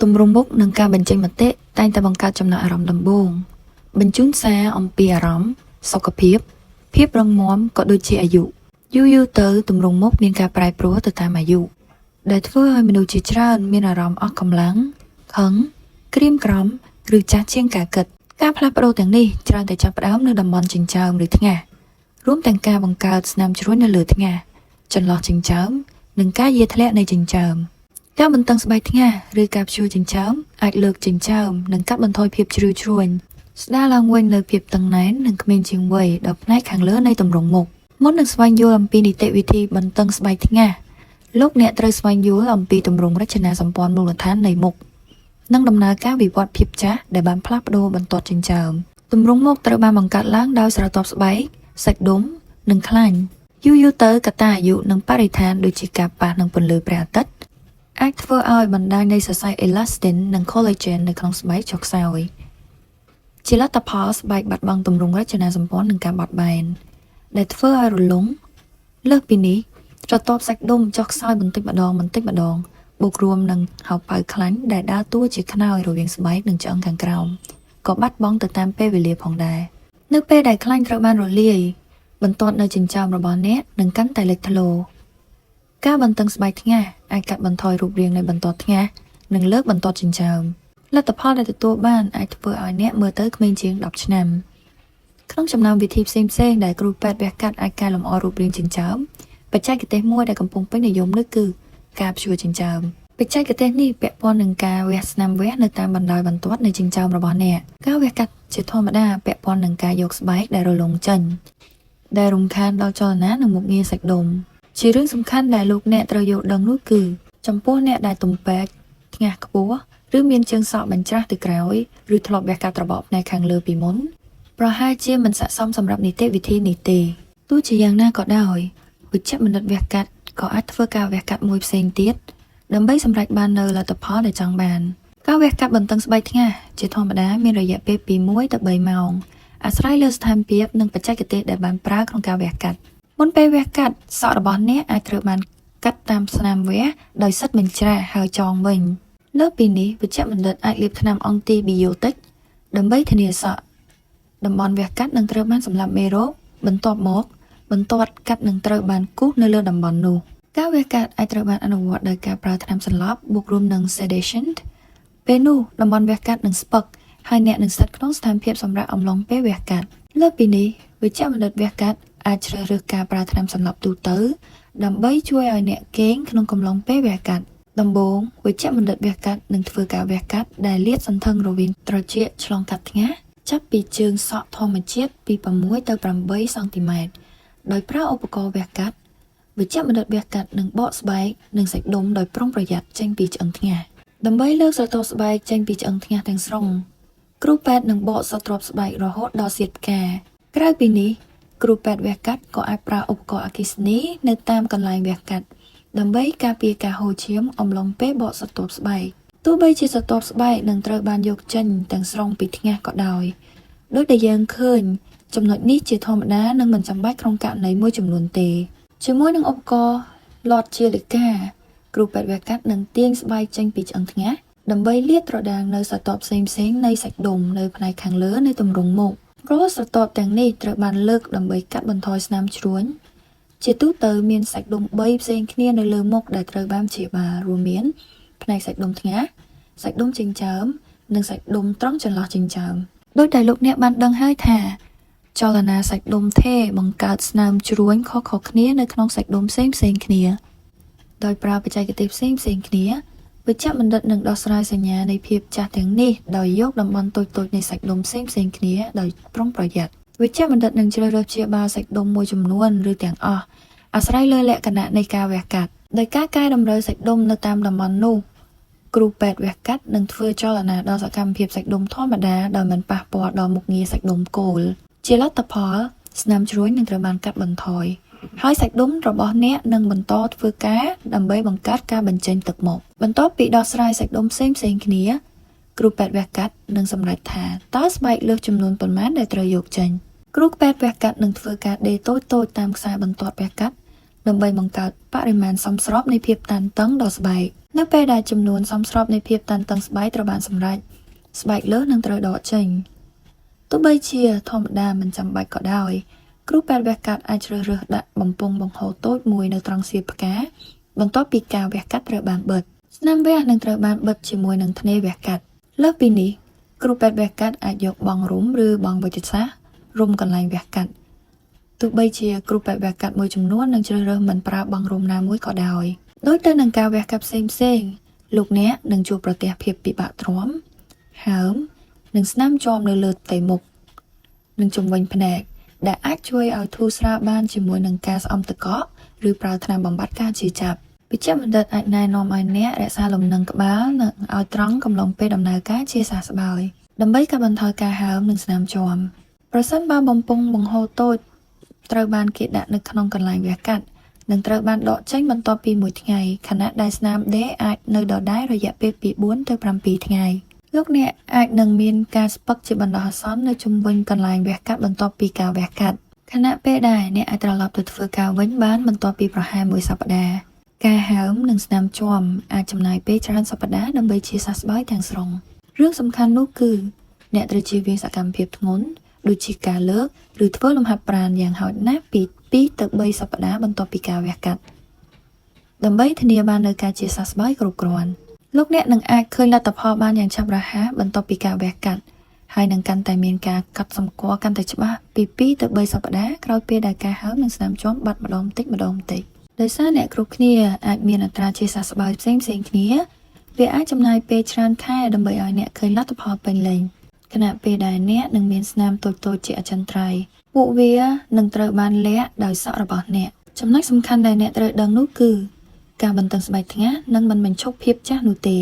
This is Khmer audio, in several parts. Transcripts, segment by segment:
ទម្រង់មុខនិងការបញ្ចេញមតិតែងតែបង្កើតចំណាប់អារម្មណ៍ដំបូងបញ្ជូនសារអំពីអារម្មណ៍សុខភាពភាពរឹងមាំក៏ដូចជាអាយុយូរៗទៅទម្រង់មុខមានការប្រែប្រួលទៅតាមអាយុដែលធ្វើឲ្យមនុស្សជាច្រើនមានអារម្មណ៍អស់កម្លាំងខឹងក្រៀមក្រំឬចាស់ជាងការគិតការផ្លាស់ប្ដូរទាំងនេះច្រើនតែចាប់ផ្ដើមនៅតំបន់ចិញ្ចើមឬថ្ងាសរួមទាំងការបង្កើតស្នាមជ្រួញនៅលើថ្ងាសចន្លោះចិញ្ចើមនិងការយារធ្លាក់នៃចិញ្ចើម ការបន្តឹងស្បែកថ្ងាសឬការព្យួរចិញ្ចើមអាចលើកចិញ្ចើមនិងកាត់បន្ថយភាពជ្រីវជ្រួញស្ដារឡើងវិញនូវភាពតឹងណែននិងក្មេងជាងវ័យដល់ផ្នែកខាងលើនៃទម្រង់មុខមុននឹងស្វែងយល់អំពីនីតិវិធីបន្តឹងស្បែកថ្ងាសលោកអ្នកត្រូវស្វែងយល់អំពីទម្រង់រចនាសម្ព័ន្ធមូលដ្ឋាននៃមុខនិងដំណើរការវិវត្តភាពចាស់ដែលបានផ្លាស់ប្ដូរបន្ទាត់ចិញ្ចើមទម្រង់មុខត្រូវបានបង្កើតឡើងដោយស្រទាប់ស្បែកសាច់ដុំនិងខ្លាញ់យូរៗទៅកត្តាអាយុនិងបរិស្ថានដូចជាការប៉ះនឹងពន្លឺព្រះអាទិត្យ អាចធ្វើឲ្យបណ្ដាញនៃសរសៃអេឡាស្ទីននិង collagen នៅក្នុងស្បែកចុះខ្សោយ ជាលទ្ធផលស្បែកបាត់បង់ទម្រង់រចនាសម្ព័ន្ធនិងការបត់បែន ដែលធ្វើឲ្យរលុងលើសពីនេះស្រទាប់សាច់ដុំចុះខ្សោយបន្តិចម្ដងបន្តិចម្ដងបូករួមនឹងហោប៉ៅខ្លាញ់ដែលដើរតួជាខ្នើយរវាងស្បែកនិងឆ្អឹងខាងក្រោមក៏បាត់បង់ទៅតាមពេលវេលាផងដែរនៅពេលដែលខ្លាញ់ត្រូវបានរលាយបន្ទាត់នៅចិញ្ចើមរបស់អ្នកនឹងកាន់តែលេចធ្លោ ការបន្តឹងស្បែកថ្ងាសអាចកាត់បន្ថយរូបរាងនៃបន្ទាត់ថ្ងាសនិងលើកបន្ទាត់ចិញ្ចើមលទ្ធផលដែលទទួលបានអាចធ្វើឲ្យអ្នកមើលទៅក្មេងជាង10ឆ្នាំក្នុងចំណោមវិធីផ្សេងៗដែលគ្រូពេទ្យវះកាត់អាចកែលម្អរូបរាងចិញ្ចើមបច្ចេកទេសមួយដែលកំពុងពេញនិយមនោះគឺការព្យួរចិញ្ចើមបច្ចេកទេសនេះពាក់ព័ន្ធនឹងការវះស្នាមវះនៅតាមបណ្ដោយបន្ទាត់នៃចិញ្ចើមរបស់អ្នកការវះកាត់ជាធម្មតាពាក់ព័ន្ធនឹងការយកស្បែកដែលរលុងចេញដែលរំខានដល់ចលនានិងមុខងារសាច់ដុំ ជារឿងសំខាន់ដែលលោកអ្នកត្រូវយល់ដឹងនោះគឺចំពោះអ្នកដែលទំពេកថ្ងាសខ្ពស់ឬមានជើងសក់បញ្ច្រាស់ទៅក្រោយឬធ្លាប់វះកាត់ត្របកផ្នែកខាងលើពីមុនប្រហែលជាមិនស័ក្តិសមសម្រាប់នីតិវិធីនេះទេទោះជាយ៉ាងណាក៏ដោយវេជ្ជបណ្ឌិតវះកាត់ក៏អាចធ្វើការវះកាត់មួយផ្សេងទៀតដើម្បីសម្រេចបាននូវលទ្ធផលដែលចង់បានការវះកាត់បន្តឹងស្បែកថ្ងាសជាធម្មតាមានរយៈពេលពី1ទៅ3ម៉ោងអាស្រ័យលើស្ថានភាពនិងបច្ចេកទេសដែលបានប្រើក្នុងការវះកាត់ មុនពេលវះកាត់សក់របស់អ្នកអាចត្រូវបានកាត់តាមស្នាមវះដោយសិតបញ្ច្រាសហើយចងវិញលើសពីនេះវេជ្ជបណ្ឌិតអាចលាបថ្នាំអង់ទីប៊ីយ៉ូទិកដើម្បីធានាសក់តំបន់វះកាត់នឹងត្រូវបានសម្លាប់មេរោគបន្ទាប់មកបន្ទាត់កាត់នឹងត្រូវបានគូសនៅលើតំបន់នោះការវះកាត់អាចត្រូវបានអនុវត្តដោយការប្រើថ្នាំសន្លប់បូករួមនឹង sedation ពេលនោះតំបន់វះកាត់នឹងស្ពឹកហើយអ្នកនឹងស្ថិតក្នុងស្ថានភាពសម្រាកអំឡុងពេលវះកាត់លើសពីនេះវេជ្ជបណ្ឌិតវះកាត់អាចជ្រើសរើសការប្រើថ្នាំសន្លប់ទូទៅដើម្បីជួយឲ្យអ្នកគេងក្នុងកំឡុងពេលវះកាត់ដំបូងវេជ្ជបណ្ឌិតវះកាត់នឹងធ្វើការវះកាត់ដែលលាតសន្ធឹងរវាងត្រចៀកឆ្លងកាត់ថ្ងាសចាប់ពីជើងសក់ធម្មជាតិពី6ទៅ8សង់ទីម៉ែត្រដោយប្រើឧបករណ៍វះកាត់វេជ្ជបណ្ឌិតវះកាត់នឹងបកស្បែកនិងសាច់ដុំដោយប្រុងប្រយ័ត្នចេញពីឆ្អឹងថ្ងាសដើម្បីលើកស្រទាប់ស្បែកចេញពីឆ្អឹងថ្ងាសទាំងស្រុងគ្រូពេទ្យនឹងបកស្រទាប់ស្បែករហូតដល់សៀតផ្កាក្រៅពីនេះគ្រូពេទ្យវះកាត់ក៏អាចប្រើឧបករណ៍អគ្គិសនីនៅតាមកន្លែងវះកាត់ដើម្បីការពារការហូរឈាមអំឡុងពេលបកស្រទាប់ស្បែកទោះបីជាស្រទាប់ស្បែកនឹងត្រូវបានយកចេញទាំងស្រុងពីថ្ងាសក៏ដោយដោយដែលយើងឃើញចំណុចនេះជាធម្មតានឹងមិនចាំបាច់ក្នុងករណីមួយចំនួនទេជាមួយនឹងឧបករណ៍លាត់ជាលិកាគ្រូពេទ្យវះកាត់នឹងទាញស្បែកចេញពីឆ្អឹងថ្ងាសដើម្បីលាតត្រដាងនៅស្រទាប់ផ្សេងៗនៃសាច់ដុំនៅផ្នែកខាងលើនៃទម្រង់មុខរាល់ស្រទាប់ទាំងនេះត្រូវបានលើកដើម្បីកាត់បន្ថយស្នាមជ្រួញជាទូទៅមានសាច់ដុំ3ផ្សេងគ្នានៅលើមុខដែលត្រូវបានព្យាបាលរួមមានផ្នែកសាច់ដុំថ្ងាសសាច់ដុំចិញ្ចើមនិងសាច់ដុំត្រង់ចន្លោះចិញ្ចើមដោយដែលលោកអ្នកបានដឹងហើយថាចលនាសាច់ដុំថេបង្កើតស្នាមជ្រួញខុសៗគ្នានៅក្នុងសាច់ដុំផ្សេងៗគ្នាដោយប្រើបច្ចេកទេសផ្សេងៗគ្នាវេជ្ជបណ្ឌិតនឹងដោះស្រាយសញ្ញានៃភាពចាស់ទាំងនេះដោយយកតំបន់តូចៗនៃសាច់ដុំផ្សេងៗគ្នាដោយប្រុងប្រយ័ត្នវេជ្ជបណ្ឌិតនឹងជ្រើសរើសព្យាបាលសាច់ដុំមួយចំនួនឬទាំងអស់អាស្រ័យលើលក្ខណៈនៃការវះកាត់ដោយការកែតម្រូវសាច់ដុំនៅតាមតំបន់នោះគ្រូពេទ្យវះកាត់នឹងធ្វើចលនាដល់សកម្មភាពសាច់ដុំធម្មតាដោយមិនប៉ះពាល់ដល់មុខងារសាច់ដុំគោលជាលទ្ធផលស្នាមជ្រួញនឹងត្រូវបានកាត់បន្ថយហើយសាច់ដុំរបស់អ្នកនឹងបន្តធ្វើការដើម្បីបង្កើតការបញ្ចេញទឹកមុខបន្ទាប់ពីដោះស្រាយសាច់ដុំផ្សេងៗគ្នាគ្រូពេទ្យវះកាត់នឹងសម្រេចថាតើស្បែកលើសចំនួនប៉ុន្មានដែលត្រូវយកចេញគ្រូពេទ្យវះកាត់នឹងធ្វើការដេរតូចៗតាមខ្សែបន្ទាត់វះកាត់ ដើម្បីបង្កើតបរិមាណសមស្របនៃភាពតានតឹងដល់ស្បែកនៅពេលដែលចំនួនសមស្របនៃភាពតានតឹងស្បែកត្រូវបានសម្រេចស្បែកលើសនឹងត្រូវដកចេញទោះបីជាធម្មតាមិនចាំបាច់ក៏ដោយគ្រូពេទ្យវះកាត់អាចជ្រើសរើសដាក់បំពង់បង្ហូរតូចមួយនៅត្រង់សៀមផ្កាបន្ទាប់ពីការវះកាត់ត្រូវបានបិទស្នាមវះនឹងត្រូវបានបិទជាមួយនឹងថ្នេរវះកាត់លើសពីនេះគ្រូពេទ្យវះកាត់អាចយកបង់រុំឬបង់វេជ្ជសាស្ត្ររុំកន្លែងវះកាត់ទោះបីជាគ្រូពេទ្យវះកាត់មួយចំនួននឹងជ្រើសរើសមិនប្រើបង់រុំណាមួយក៏ដោយដូចទៅនឹងការវះកាត់ផ្សេងផ្សេងៗលោកអ្នកនឹងជួបប្រទះភាពពិបាកទ្រាំហើមនិងស្នាមជាំនៅលើផ្ទៃមុខនិងជុំវិញភ្នែកដែលអាចជួយឲ្យធូរស្រាលបានជាមួយនឹងការស្អំទឹកកកឬប្រើថ្នាំបំបាត់ការឈឺចាប់វិជ្ជបណ្ឌិតអាចណែនាំឲ្យអ្នករក្សាលំនឹងក្បាលនិងឲ្យត្រង់កំឡុងពេលដំណើរការជាសះស្បើយដើម្បីកាត់បន្ថយការហើមនិងស្នាមជាំប្រសិនបើបំពង់បង្ហូរតូចត្រូវបានគេដាក់នៅក្នុងកន្លែងវះកាត់និងត្រូវបានដកចេញបន្ទាប់ពីមួយថ្ងៃខណៈដែលស្នាមដេរអាចនៅដដែលរយៈពេលពី4ទៅ7ថ្ងៃលោកអ្នកអាចនឹងមានការស្ពឹកជាបណ្ដោះអាសន្ននៅជុំវិញកន្លែងវះកាត់បន្ទាប់ពីការវះកាត់ខណៈពេលដែលអ្នកអាចត្រឡប់ទៅធ្វើការវិញបានបន្ទាប់ពីប្រហែលមួយសប្តាហ៍ការហើមនិងស្នាមជាំអាចចំណាយពេលច្រើនសប្តាហ៍ដើម្បីជាសះស្បើយទាំងស្រុងរឿងសំខាន់នោះគឺអ្នកត្រូវជៀសវាងសកម្មភាពធ្ងន់ដូចជាការលើកឬធ្វើលំហាត់ប្រាណយ៉ាងហោចណាស់ពី2ទៅ3សប្តាហ៍បន្ទាប់ពីការវះកាត់ដើម្បីធានាបាននូវការជាសះស្បើយគ្រប់គ្រាន់លោកអ្នកនឹងអាចឃើញលទ្ធផលបានយ៉ាងឆាប់រហ័សបន្ទាប់ពីការវះកាត់ហើយនឹងកាន់តែមានការកត់សម្គាល់កាន់តែច្បាស់ពី2ទៅ3សប្តាហ៍ក្រោយពេលដែលការហើមនិងស្នាមជាំបាត់ម្ដងបន្តិចម្ដងបន្តិចដោយសារអ្នកគ្រប់គ្នាអាចមានអត្រាជាសះស្បើយផ្សេងផ្សេងគ្នាវាអាចចំណាយពេលច្រើនខែដើម្បីឲ្យអ្នកឃើញលទ្ធផលពេញលេញខណៈពេលដែលអ្នកនឹងមានស្នាមតូចៗជាអចិន្ត្រៃយ៍ពួកវានឹងត្រូវបានលាក់ដោយសក់របស់អ្នកចំណុចសំខាន់ដែលអ្នកត្រូវដឹងនោះគឺការបន្តឹងស្បែកថ្ងាសនឹងមិនបញ្ឈប់ភាពចាស់នោះទេ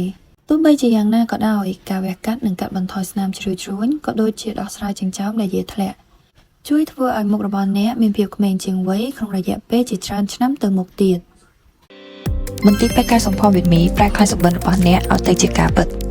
ទោះបីជាយ៉ាងណាក៏ដោយការវះកាត់និងកាត់បន្ថយស្នាមជ្រីវជ្រួញក៏ដូចជាដោះស្រាយចិញ្ចើមដែលយារធ្លាក់ជួយធ្វើឲ្យមុខរបស់អ្នកមានភាពក្មេងជាងវ័យក្នុងរយៈពេលជាច្រើនឆ្នាំទៅមុខទៀត មន្ទីរពេទ្យកែសម្ផស្សវិទ្មីប្រែក្លាយសុបិនរបស់អ្នកឲ្យទៅជាការពិត។